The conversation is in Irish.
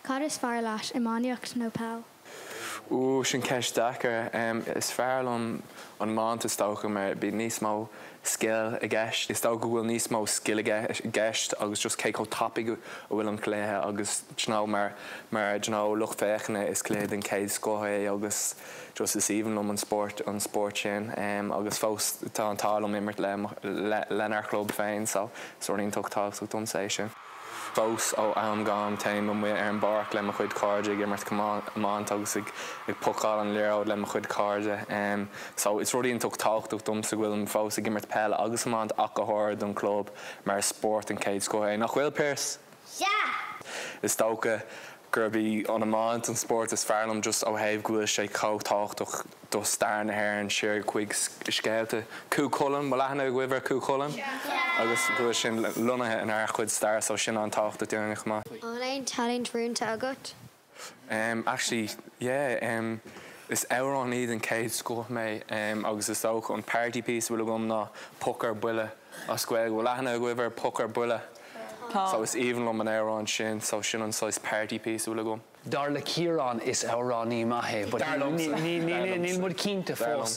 Cad is fearr leat, iománaíocht nó peil? Ooh, sin ceist deacair. Is fearr liom an iomáint is dócha mar bíonn níos mó scil i gceist. Is dócha go bhfuil níos mó scil i gceist agus just cé chomh tapaidh a bhfuil an cluiche agus d'you know mar mar d'you know lucht féachana is cluiche den chéad scoth é agus just is aoibhinn liom an spórt an spórt sin agus fós tá an t-ádh liom imirt le lenár chlub féin so is rud iontach tábhachtach domsa é sin. Fós ó am go ham téim amuigh ar an bpáirc le mo chuid cairde ag imirt iomáint agus ag ag pocáil an liathróid le mo chuid cairde. So is rud iontach tábhachtach domsa go bhfuilim fós ag imirt peile agus iomáint ach go háirithe don chlub mar is spórt den chéad scoth é. Nach bhfuil, Pearse? Sea! Is dócha gurb í an iomáint an spórt is fearr liom just ó thaobh go bhfuil sé chomh tábhachtach do stair na hÉireann siar chuig scéalta Cú Chulainn, bhfuil aithne agaibh ar Cú Chulainn? Agus go bhfuil sin lonnaithe inár chuid stair so sin an-tábhachtach dúinne chomh maith. An bhfuil aon talent rúnta agat? Em actually yeah em is amhránaí den chéad scoth mé em agus is dócha an party piece a bhfuil agam ná Poc ar Buile as Gaeilge. Bhfuil aithne agaibh ar Poc ar Buile? Tá. So is aoibhinn liom an amhrán sin so sin an saghas party piece a bhfuil agam. Dar le Ciarán is amhránaí maith é but Dar liomsa. níl muid cinnte Dar fós. liomsa.